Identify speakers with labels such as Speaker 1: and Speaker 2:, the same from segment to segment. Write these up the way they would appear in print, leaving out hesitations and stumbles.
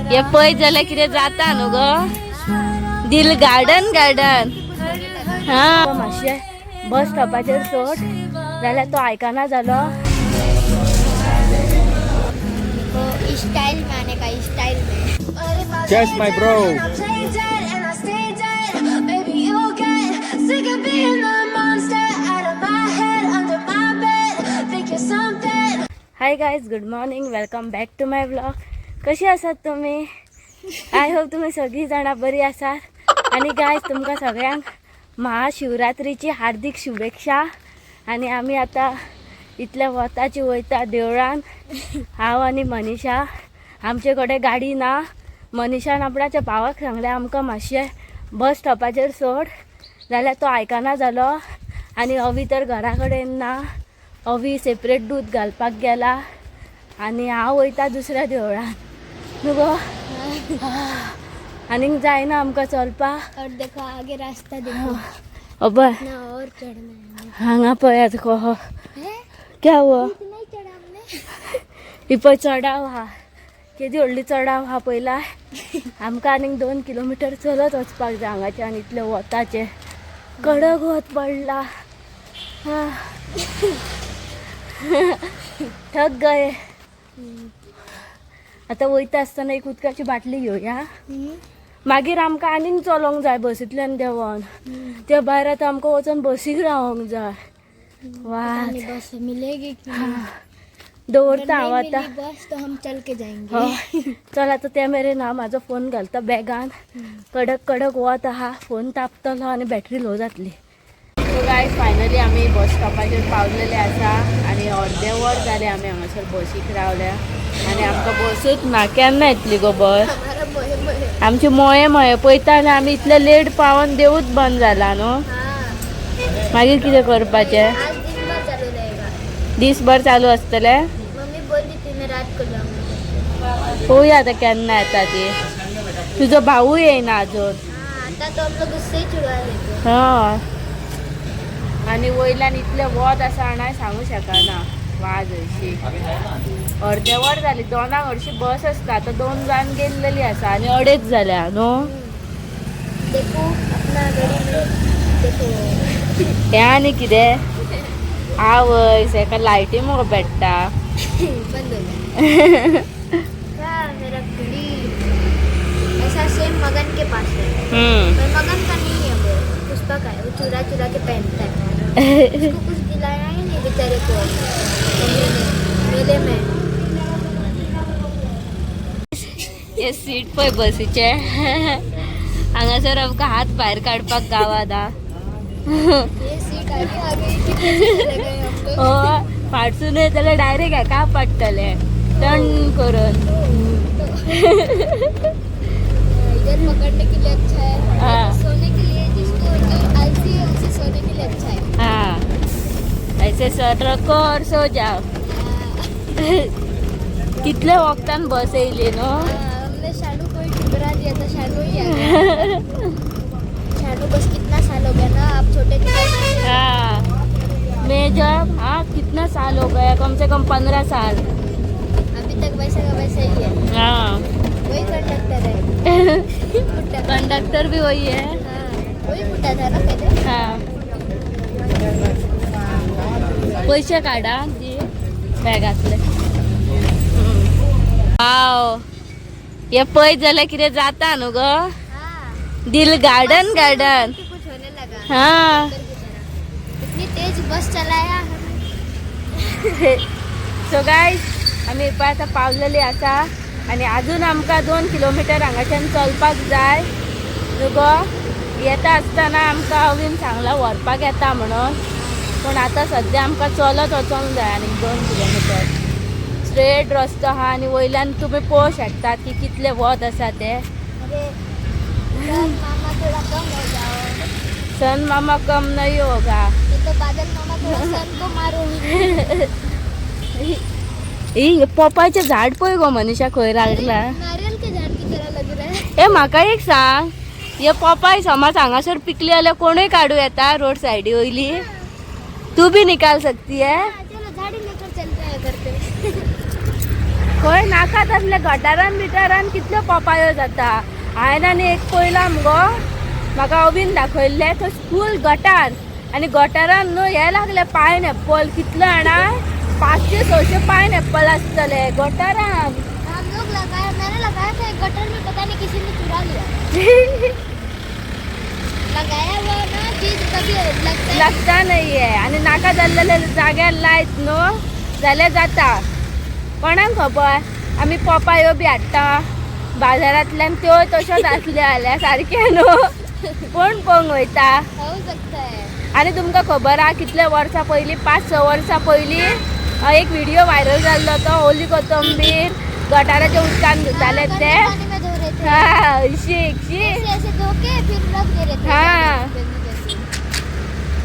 Speaker 1: हे पळयत जाल्यार कितें जाता न्हू गो. दिल गार्डन गार्डन. हा, मातशें बस स्टॉपाचेर सोड जाल्यार तो आयकना जालो.
Speaker 2: स्टाइल में आने का, स्टाइल में.
Speaker 3: Yes, my bro.
Speaker 4: Play dead and I stay dead. Maybe you'll get sick of being the monster out of my head, under my bed. Think you're something.
Speaker 1: Hi guys, good morning, welcome back to my vlog. कशी आसात तुमी? I hope तुमी सगळीं जाणां बरी आसात. आनी guys, तुमकां सगळ्यांक महाशिवरात्रीची हार्दिक शुभेच्छा. आनी आमी आतां इतल्या वताची वयता देवळान, हांव आनी मनीषा. आमचे कडेन गाडी ना. मनीषान आपणाच्या भावाक सांगलें, आमकां मातशें बस स्टॉपाचेर सोड, जाल्यार तो आयकना जालो. आनी अवी तर घरा कडेन ना, अवी सेपरेट दूद घालपाक गेला आनी हांव वयता दुसऱ्या देवळान न्हू गो. आनीक जायना आमकां चलपाक.
Speaker 2: और देखो, आगे रास्ता देखो.
Speaker 1: अबय.
Speaker 2: ना और चढ़ना है.
Speaker 1: हांगा पळयात कहो.
Speaker 2: हैं?
Speaker 1: क्या हुआ?
Speaker 2: इतना ही चढ़ा हमने.
Speaker 1: ही पळय चडाव आहा, केदी व्हडली चडाव आहा पयला. आमकां आनीक 2 किलोमिटर चलत वचपाक जाय हांगाच्यान. इतलें वताचें कडक वत पडला. हा. थक गए. आतां वयता आसतना एक उदकाची बाटली घेवया. मागीर आमकां आनीक चलोंक जाय बसींतल्यान देंवोन. त्या भायर आतां आमकां वचोन बसीक रावोंक जाय. वा.
Speaker 2: नहीं, बस मिलेगी कि नहीं?
Speaker 1: दवरता
Speaker 2: अगर
Speaker 1: हांव
Speaker 2: नहीं
Speaker 1: आतां.
Speaker 2: मिली बस तो हम चल के जाएंगे.
Speaker 1: हय, चल, आतां त्या मेरेन हांव म्हाजो फोन घालता बॅगान. कडक कडक वत आहा, फोन तापतलो आनी बॅटरी लो जातली. सो गायज, फायनली आमी बस स्टॉपाचेर पावलेले आसा आनी अर्दें वर जालें आमी हांगासर बसीक रावल्या आनी आमकां बसूच ना. केन्ना येतली गो बस?
Speaker 2: हमारा मोहे मोहे.
Speaker 1: आमचे मोये मोये पळयता आनी आमी इतले लेट पावन देवूच बंद जाला न्हू.
Speaker 2: हाँ.
Speaker 1: मागीर कितें करपाचें?
Speaker 2: आज दिन भर चालू रहेगा.
Speaker 1: दीसभर चालू आसतलें.
Speaker 2: मम्मी बोल रही थी, मैं रात को जाऊंगी.
Speaker 1: पळोवया आतां केन्ना येता ती. तुजो भाऊय येयना अजून.
Speaker 2: हाँ, आता तो हम लोग उससे ही छुड़वा लेते हैं.
Speaker 1: हा, आनी वयल्यान इतलें वत आसा जाणा, सांगू शकना. वाज हरशी अर्दे वर जाली. दोनांक हरशी बस आसता, आतां दोन जावन गेल्लेली आसा आनी अडेच जाल्या न्हू.
Speaker 2: देखो, अपना घड़ी में देखो.
Speaker 1: हें आनी कितें आवय, हेका लायटी मुगो पेट्टा.
Speaker 2: बंद हो गया क्या मेरा घड़ी? ऐसा सेम मगन के पास है. पर मगन का नहीं है, वो पुष्पा का है. वो चुरा चुरा के पहनता है. उसको कुछ दिलाया ही नहीं बेचारे को मम्मी ने मेले में.
Speaker 1: हे सीट पळय बसीचे, हांगासर आमकां हात भायर काडपाक गावना.
Speaker 2: ये सीट आगे आ गई कि पीछे चले गए हम लोग.
Speaker 1: हय, फाटसून येतले डायरेक्ट हेका पडटले टण करून.
Speaker 2: इधर पकड़ने के लिए अच्छा है.
Speaker 1: हाँ.
Speaker 2: सोने के लिए, जिसको जो आलसी है उसे सोने के लिए अच्छा है.
Speaker 1: हाँ, ऐसे सर रखो और सो जाओ. कितले वखतान बस येयली न्हू.
Speaker 2: हाँ, हमने शानू को ही ठुकरा दिया था, शानू ही आ गया. शानू बस कितना साल हो गया ना, आप छोटे थे.
Speaker 1: हाँ, मैं जब, हाँ, कितना साल हो गया, कम से कम 15 साल.
Speaker 2: अभी तक वैसा का वैसा ही है.
Speaker 1: हाँ.
Speaker 2: वही कंडक्टर है बुड्ढा.
Speaker 1: कंडक्टर भी वही है.
Speaker 2: हाँ, वही बुड्ढा था ना पहले.
Speaker 1: हाँ, पैसे काडा दी बॅगातले. वाव, हे पळयत जाल्यार कितें जाता न्हू गो.
Speaker 2: हाँ.
Speaker 1: दिल गार्डन गार्डन.
Speaker 2: कि कुछ होने लगा.
Speaker 1: हा.
Speaker 2: की तरह इतनी तेज बस चलाया हमने.
Speaker 1: सो गायज, आमी पळय आतां पावलेली आसा आनी अजून आमकां 2 किलोमिटर हांगाच्यान चलपाक जाय न्हू गो. येता आसतना आमकां अवीन सांगलां व्हरपाक येता म्हणून, पूण आतां सद्या आमकां चलत वचोंक जाय आनीक 2 किलोमिटर. स्ट्रेट रस्तो आहा आनी वयल्यान तुमी पळोवंक शकतात की कितलें वत आसा तें.
Speaker 2: अरे सन मामा, थोड़ा कम हो जाओ.
Speaker 1: सन मामा कम नहीं होगा.
Speaker 2: नहीं तो बादल मामा थोड़ा सन को मारो.
Speaker 1: ही पोपायचें झाड पळय गो मनीषा, खंय लागला.
Speaker 2: नारियल के झाड़ की तरह लग रहा है.
Speaker 1: ए, म्हाका एक सांग, हे पोपाय समज हांगासर पिकली जाल्यार कोणूय काडूं येता रोड सायडी वयली? तू बी निकाल सकती है.
Speaker 2: हाँ, चलो, झाड़ी लेकर चलते हैं घर पे.
Speaker 1: खंय नाका तसले गटारान बिटारान कितल्यो पोपायो जाता. हांवें आनी एक पळयला मुगो, म्हाका अवीन दाखयल्लें, थंय फूल गटार आनी गटारान न्हू हे लागले पायन एप्पल. कितले जाणा, 500-600 पायन एप्पल आसतले गटारान.
Speaker 2: हम लोग लगाया, मैंने लगाया था एक गटर में, पता नहीं किसी ने चुरा लिया. लगाया हुआ ना चीज कभी लगता है.
Speaker 1: लागता नाही आहे. आनी नाका जाल्लेले जाग्यार लायत न्हू जाल्यार जाता. कोणाक खबर, आमी पोपायो बी हाडटा बाजारांतल्यान, त्यो तश्योच आसल्यो जाल्यार सारक्यो न्हू, कोण पळोवंक वयता.
Speaker 2: हो सकता है.
Speaker 1: आनी तुमकां खबर आहा कितले वर्सां पयलीं, 5-6 वर्सां पयलीं एक व्हिडिओ व्हायरल जाल्लो, तो ओली कोथंबीर गटाराच्या उदकान धुताले
Speaker 2: हाँ,
Speaker 1: ते.
Speaker 2: गंदे पानी में धो रहे थे.
Speaker 1: हा, शी शी.
Speaker 2: ऐसे ऐसे धो के फिर रख दे रहे थे.
Speaker 1: हाँ.
Speaker 2: गंदी जैसी.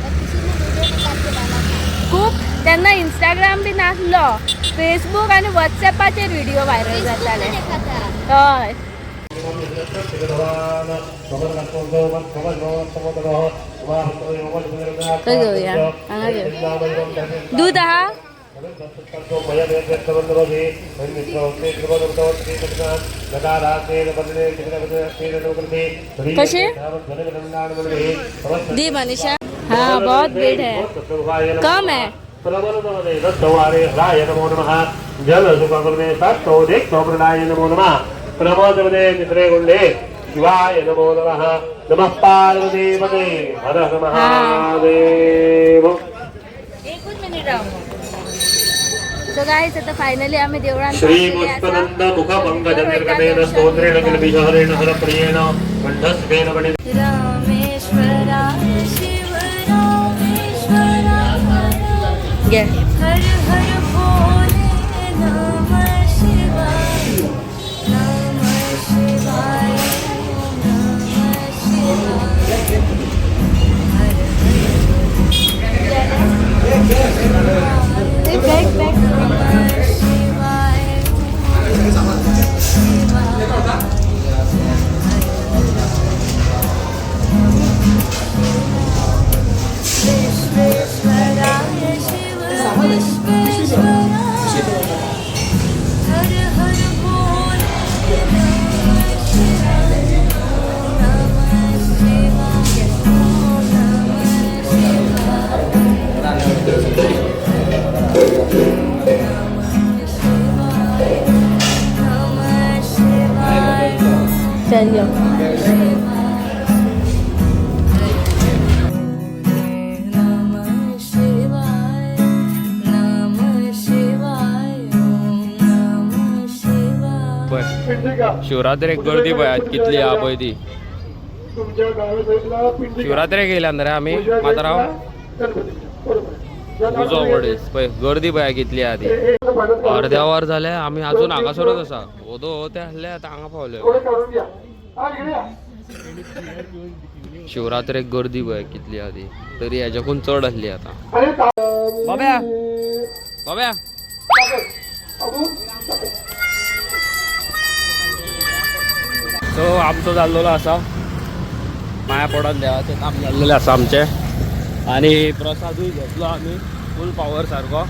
Speaker 2: और किसी ने वीडियो निकाल के डाला था.
Speaker 1: खूब तेन्ना इंस्टाग्राम बी नासलो, फेसबूक आनी वॉट्सएपाचेर व्हिडिओ व्हायरल
Speaker 2: फेसबुक पे
Speaker 1: जाताले.
Speaker 2: देखा था.
Speaker 1: हय. खंय घेवया? हांगा घेवया. दूध आहा. कशी दी मनीषा? हाँ, बहुत भीड़ है, कम है.
Speaker 5: शिवाय नमो नमः. नमः पार्वतीपते, हर हर महादेव.
Speaker 1: एकूच मिनिट राव. सो गाईस, आता फायनली आम्ही देवळान
Speaker 5: श्री
Speaker 1: पावलेले आसा.
Speaker 5: पुष्पनंद मुख पंकज निर्गमेन स्तोत्रेण किलबिषहरेण हरप्रियेण कंठस्वेन मणि.
Speaker 4: रामेश्वराय शिव रामेश्वराय.
Speaker 1: घे.
Speaker 4: हर हर भोले नमः शिवाय, नमः शिवाय, नमः शिवाय. हर
Speaker 1: ते बॅग बॅग.
Speaker 4: हर शिवाय, शिवाय. विश्वेश्वराय शिव विश्वेश्वराय, हर हर भोले नमः शिवाय, नमः शिवाय, नमः शिवाय, नमः शिवाय, नमः शिवाय.
Speaker 1: चल यो.
Speaker 4: नमः शिवाय, नमः शिवाय, ॐ नमः शिवाय.
Speaker 6: पळय शिवरात्रेक गर्दी पळय आज कितली आहा पळय ती. शिवरात्रेक येयल्या न्ही रे आमी मातराव. उजो मडीस पळय गर्दी पळय कितली आहा ती. अर्द्या वर जालें आमी अजून हांगासरूच आसा. ओदो ते आसले, आतां हांगा पावले. शिवरात्रेक गर्दी पळय कितली आहा ती, तरी हेज्याकून चड आसली आतां. बाब्या बाब्या. सो आमचो जाल्लेलो आसा, पांया पडोन देवाचें काम जाल्लेलें आसा आमचें आनी प्रसादूय घेतलो आमी फूल पावर सारको.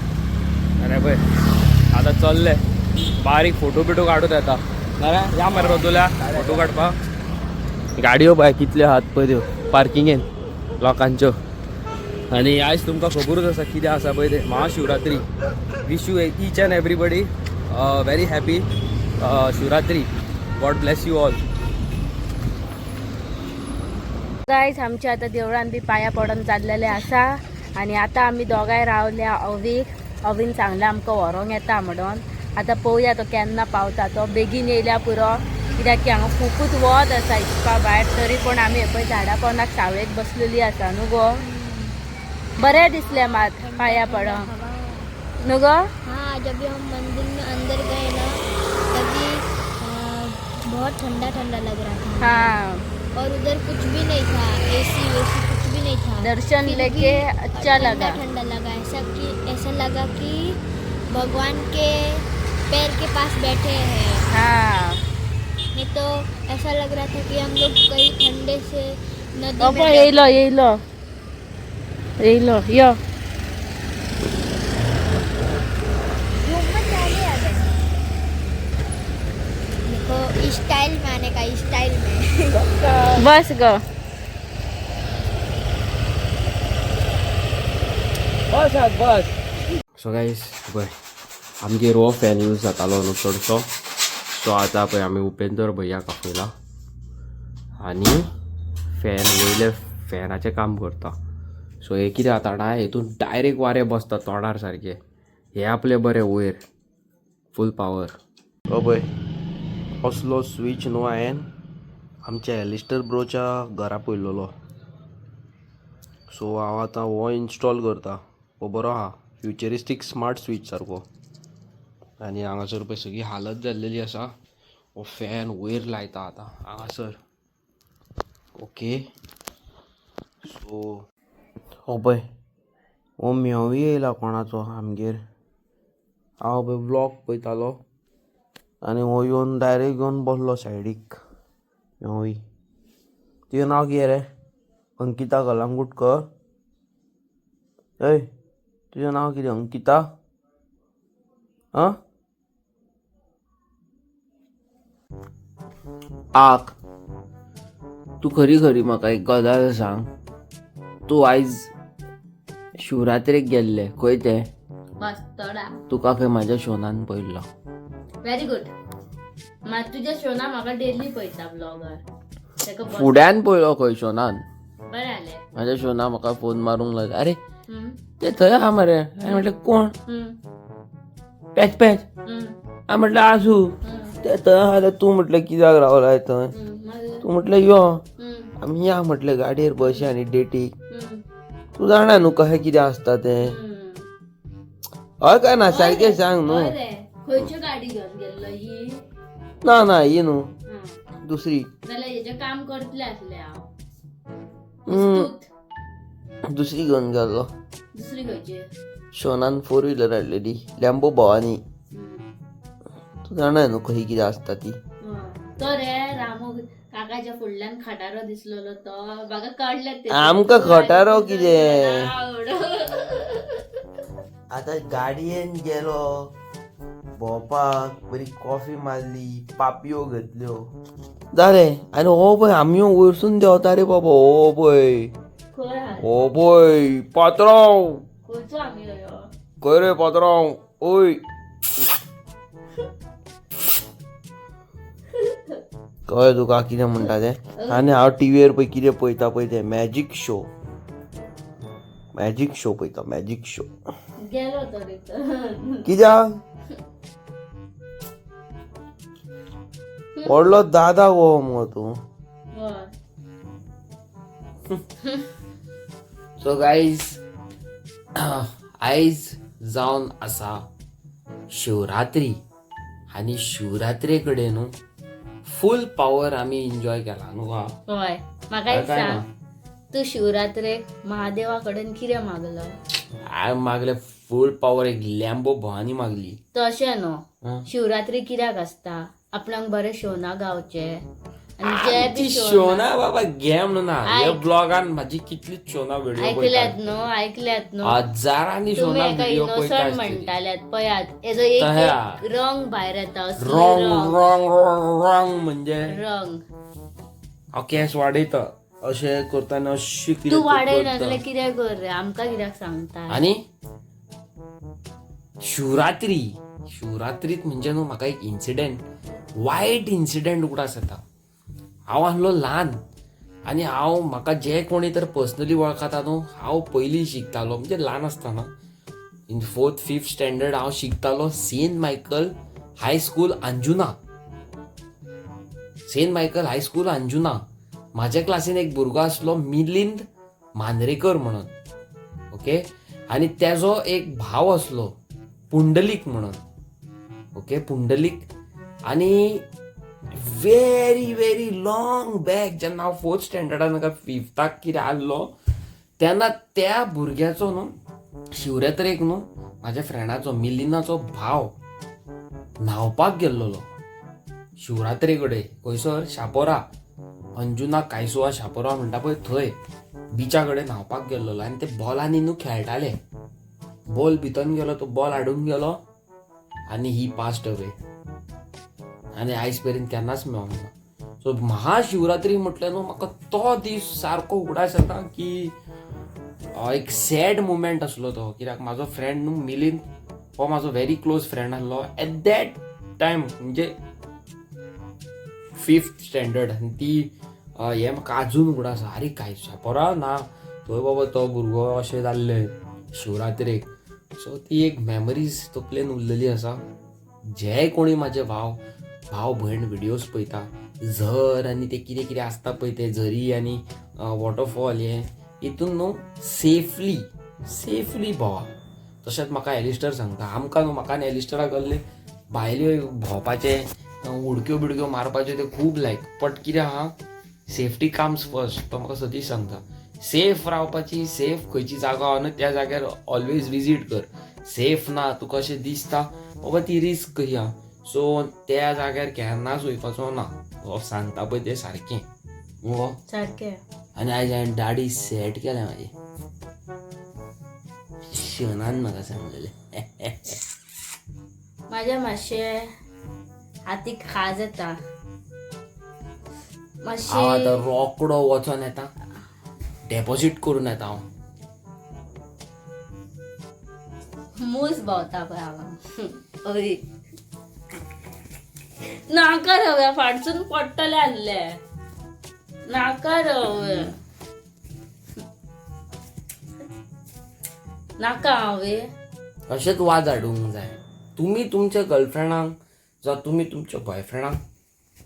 Speaker 6: आनी पळय आतां चल्ले बारीक फोटो बिटो काडून येता. नाल्यार या मरे रजुल्या फोटो काडपाक. गाडयो पळय कितल्यो आहात पळय त्यो पार्किंगेन लोकांच्यो. आनी आयज तुमकां खबरूच आसा कितें आसा पळय तें, Mahashivratri. Wish you each and everybody very happy Shivratri. God bless you all.
Speaker 1: Guys, आमच्या आता देवळान बी पाया पडून जाल्लेले आसा आनी आतां आमी दोगांय रावल्या अवीक. अवीन सांगलें आमकां व्हरोंक येता म्हणून. आतां पळोवया तो केन्ना पावता. तो बेगीन येयल्या पुरो, कित्याक की हांगा खुबूच वत आसा हिसपा भायर. तरी पूण आमी हे पळय झाडा पोंदाक सावळेक बसलेली आसा न्हू गो. बरें दिसलें मात पाया पडोंक न्हू गो.
Speaker 2: हाँ, जब भी हम मंदिर में अंदर गए ना, तभी बहुत ठंडा ठंडा लग रहा था.
Speaker 1: हाँ.
Speaker 2: और उधर कुछ भी नहीं था, एसी वेसी कुछ भी नहीं था.
Speaker 1: दर्शन
Speaker 2: फिर
Speaker 1: लेके
Speaker 2: भी
Speaker 1: अच्छा
Speaker 2: ठंडा
Speaker 1: लगा.
Speaker 2: ठंडा लगा, ऐसा कि ऐसा लगा कि भगवान के पैर के पास बैठे हैं.
Speaker 1: हाँ.
Speaker 2: नहीं तो ऐसा लग रहा था कि हम लोग कहीं ठंडे से नदी
Speaker 1: ओ
Speaker 2: में
Speaker 1: पळय येयलो येयलो येयलो यो.
Speaker 2: घूमत जाले आ गए. स्टाइल में आने का, स्टाइल में.
Speaker 1: बस ग.
Speaker 6: बस आत बस. सो गायज, पळय आमगेर हो फॅन यूज जातालो न्हू चडसो. सो आतां पळय आमी उपेंद्र भैयाक आपयला आनी फॅन वयले फॅनाचें काम करता. सो हे कितें जाता जाणा, हेतून डायरेक्ट वारें बसता तोंडार सारकें. हे आपलें बरें वयर फूल पावर. हो पळय असलो स्विच न्हू हांवें आमच्या एलिस्टर ब्रोच्या घरा पळयलेलो. सो हांव आतां हो इन्स्टॉल करता. हो बरो आहा, फ्युचरिस्टीक स्मार्ट स्विच सारको. आनी हांगासर पळय सगळी हालत जाल्लेली आसा. हो फॅन वयर लायता आतां हांगासर. ओके, सो हो पळय हो म्योंवूय येयला कोणाचो आमगेर. हांव पळय व्लॉग पळयतालो आनी हो येवन डायरेक्ट येवन बसलो सायडीक. म्योंवूय. तुजें नांव कितें रे? अंकिता कलांगुटकर. हय, तुजें नांव कितें? अंकिता. आं,
Speaker 7: आक, तूं खरी खरी म्हाका एक गजाल सांग. तूं आयज शिवरात्रेक गेल्ले खंय तें?
Speaker 1: बस्तोडा.
Speaker 7: तुका खंय म्हाज्या शोनान पळयल्लो.
Speaker 1: Very good. मात तुज्या शोना म्हाका डेली पळयता ब्लॉगर तेका.
Speaker 7: फुड्यान पळयलो खंय शोनान.
Speaker 1: बरें जालें.
Speaker 7: म्हाज्या शोना म्हाका फोन मारूंक लागलो, अरे ते थंय आहा मरे. हांवें म्हटलें कोण? Patch patch. हांवें म्हटलें आसूं, ते थंय आहा जाल्यार तूं म्हटलें कित्याक रावलाय थंय? तूं म्हटलें यो आमी या म्हटलें गाडयेर बसया आनी डेटीक. तूं जाणा न्हू कशें कितें आसता तें. हय काय ना, सारकें सांग न्हू.
Speaker 1: हय रे, खंयची गाडी घेवन गेल्लो ही?
Speaker 7: ना ना, ही न्हू, दुसरी.
Speaker 1: जाल्यार हेजें काम करतलें आसलें हांव.
Speaker 7: दुसरी घेवन गेल्लो.
Speaker 1: दुसरी खंयची?
Speaker 7: शोनान फोर व्हिलर हाडलेली लॅम्बो भवानी. तूं जाणा न्हू खंय कितें आसता ती.
Speaker 1: तो रे रामू काकाच्या फुडल्यान खटारो दिसलेलो तो म्हाका कळ्ळें तें.
Speaker 7: आमकां खटारो कितें?
Speaker 1: आवड.
Speaker 7: आतां गाडयेन गेलो भोंवपाक, बरी कॉफी मारली, पापयो घेतल्यो, जालें. आनी हो पळय आमी वयरसून देंवता रे बाबा. हो पळय.
Speaker 1: खंय आहा?
Speaker 7: हो पळय पात्रांव.
Speaker 1: खंयचो आमी ह्यो?
Speaker 7: खंय रे पात्रांव? ओय, कळ्ळें तुका कितें म्हणटा तें? आनी हांव टिवीर पळय कितें पळयता पळय तें मॅजीक शो, मॅजीक शो पळयता, मॅजीक शो.
Speaker 1: गेलो तो रिटर्न.
Speaker 7: कित्याक व्हडलो दादा गो मगो तूं.
Speaker 1: हय.
Speaker 7: सो गायज, आयज जावन आसा शिवरात्री आनी शिवरात्रे कडेन न्हू फूल पावर आमी एन्जॉय केला न्हू गा.
Speaker 1: हय, म्हाका एक
Speaker 7: काय ना?
Speaker 1: सांग, तूं शिवरात्रेक महादेवा कडेन कितें मागलो?
Speaker 7: हांवें मागले फूल पावर एक लॅम्बो भवानी मागली.
Speaker 1: तशें न्हू.
Speaker 7: आं.
Speaker 1: शिवरात्री कित्याक आसता? आपणाक बरें शोना गावचे आनी जे
Speaker 7: ती
Speaker 1: बी शोना
Speaker 7: शोना बाबा घे म्हणून ना ह्या
Speaker 1: आयक.
Speaker 7: ब्लॉगान माझी कितलीच शोना व्हिडिओ
Speaker 1: ऐकल्यात
Speaker 7: पळयता.
Speaker 1: न्हू, ऐकल्यात न्हू.
Speaker 7: हजारांनी
Speaker 1: तुमी
Speaker 7: शोना
Speaker 1: एका
Speaker 7: व्हिडिओ पळयता
Speaker 1: इनोसंट
Speaker 7: आसतली.
Speaker 1: म्हणटाल्यात. पळयात हेजो एक
Speaker 7: तया.
Speaker 1: एक रंग भायर येता असली.
Speaker 7: रॉंग.
Speaker 1: रंग.
Speaker 7: रॉंग रॉंग रॉंग म्हणजे
Speaker 1: रंग.
Speaker 7: हांव केंस वाडयता अशें करता आनी अशें कितें
Speaker 1: तूं वाडयना
Speaker 7: करता.
Speaker 1: जाल्यार कितें कर रे, आमकां कित्याक सांगता?
Speaker 7: आनी शिवरात्री, शिवरात्रीत म्हणजे न्हू म्हाका एक इन्सिडेंट, वायट इन्सिडेंट उगडास येता. हांव आसलो ल्हान आनी हांव म्हाका जे कोणी तर पर्सनली वळखता न्हू, हांव पयलीं शिकतालो म्हणजे ल्हान आसतना इन फोर्थ फिफ्थ स्टँडर्ड हांव शिकतालो Saint Michael high school Anjuna, Saint Michael high school Anjuna. म्हाज्या क्लासीन एक भुरगो आसलो मिलिंद मांद्रेकर म्हणून, ओके. आनी तेजो एक भाव आसलो पुंडलीक म्हणून, ओके, पुंडलीक. आनी व्हेरी व्हेरी लॉंग बॅक जेन्ना हांव फोर्थ स्टँडर्डान काय फिफ्ताक कितें आहलो तेन्ना त्या भुरग्याचो न्हू शिवरात्रेक न्हू म्हाज्या फ्रेंडाचो मिलिंदाचो भाव न्हांवपाक गेल्लोलो शिवरात्रे कडेन खंयसर शापोरा, अंजुना कायसोवा शापोरा म्हणटा पळय थंय बिचा कडेन न्हांवपाक गेल्लोलो. आनी ते बॉलांनी न्हू खेळटाले, बॉल भितर गेलो, तो बॉल हाडूंक गेलो आनी ही पास्ट अवे. आनी आयज मेरेन केन्नाच मेळोंक ना. सो महाशिवरात्री म्हटल्यार न्हू म्हाका तो दीस सारको उगडास येता की एक सॅड मुमेंट आसलो तो, कित्याक म्हाजो फ्रेंड न्हू मिलिंद हो म्हाजो व्हेरी क्लोज फ्रेंड आसलो एट that time, म्हणजे फिफ्थ स्टँडर्ड. आनी ती हें म्हाका आजून उगडास आसा. आरे काय शापोरा ना थंय बाबा तो भुरगो अशें जाल्लें शिवरात्रेक. सो ती एक मेमरीज तकलेन उरलेली आसा. जे कोणी म्हाजे भाव भाव भयण विडियोज पळयता, झर आनी ते कितें कितें आसता पळय ते झरी आनी वॉटरफॉल हें हितून न्हू सेफली सेफली भोंवा. तशेंच म्हाका एलिस्टर सांगता, आमकां न्हू म्हाका आनी एलिस्टराक कहले भायल्यो भोंवपाचें उडक्यो बिडक्यो मारपाच्यो ते खूब लायक, बट कितें आहा सेफ्टी कम्स फर्स्ट. तो म्हाका सदींच सांगता सेफ रावपाची, सेफ खंयची जागो आहा न्हू त्या जाग्यार ऑलवेज विजीट कर. सेफ ना तुका अशें दिसता बाबा ती रिस्क कशी आहा, सो त्या जाग्यार केन्नाच वयपाचो ना. हो सांगता पळय तें सारकें मुगो.
Speaker 1: सारकें.
Speaker 7: आनी आयज हांवें दाडी सेट केल्या म्हाजी, शनान म्हाका सांगलेलें.
Speaker 1: माझ्या मातशें हातीक खाज येता
Speaker 7: हांव आतां
Speaker 1: मातशें.
Speaker 7: रोकडो वचोन येता, डेपॉजीट करून येता हांव.
Speaker 1: मूस भोंवता पळय हांगा. हय नाका रव्या फाटसून पडटलें आहलें. नाका रव्या नाका हांवें.
Speaker 7: अशेंच वाज हाडूंक जाय. तुमी तुमच्या गर्लफ्रेंडांक जावं तुमी तुमच्या बॉयफ्रेंडांक,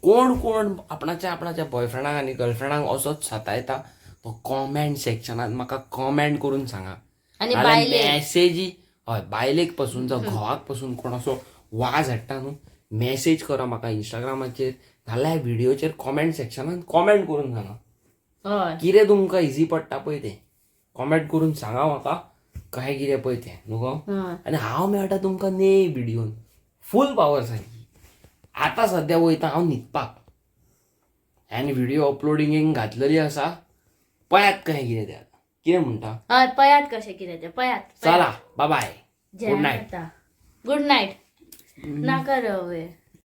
Speaker 7: कोण कोण आपणाच्या आपणाच्या बॉयफ्रेंडांक आनी गर्लफ्रेंडांक असोच सतायता तो कॉमेंट सेक्शनान म्हाका कॉमेंट करून सांगा.
Speaker 1: आनी
Speaker 7: नाल्यार
Speaker 1: बायलेक
Speaker 7: मॅसेजी, हय बायलेक पसून जावं घोवाक पसून कोण असो वाज हाडटा न्हू, मॅसेज करा म्हाका इंस्टाग्रामाचेर नाल्यार व्हिडियोचेर कॉमेंट सेक्शनान कॉमेंट करून सांगा.
Speaker 1: हय
Speaker 7: कितें तुमकां इजी पडटा पळय तें कॉमेंट करून सांगा म्हाका काय कितें पळय तें न्हू गो.
Speaker 1: हय
Speaker 7: आनी हांव मेळटा तुमकां ने व्हिडियोन फूल पावर सारकी. आतां सद्या वयता हांव न्हिदपाक आनी व्हिडियो अपलोडिंगेक घातलेली आसा, पळयात कशें कितें तें आतां कितें म्हणटा.
Speaker 1: हय पयात कशें कितें तें पयात.
Speaker 7: चला बाय बाय, गुड
Speaker 1: जेवण
Speaker 7: नायट.
Speaker 1: आता. Good night. नाका रवे.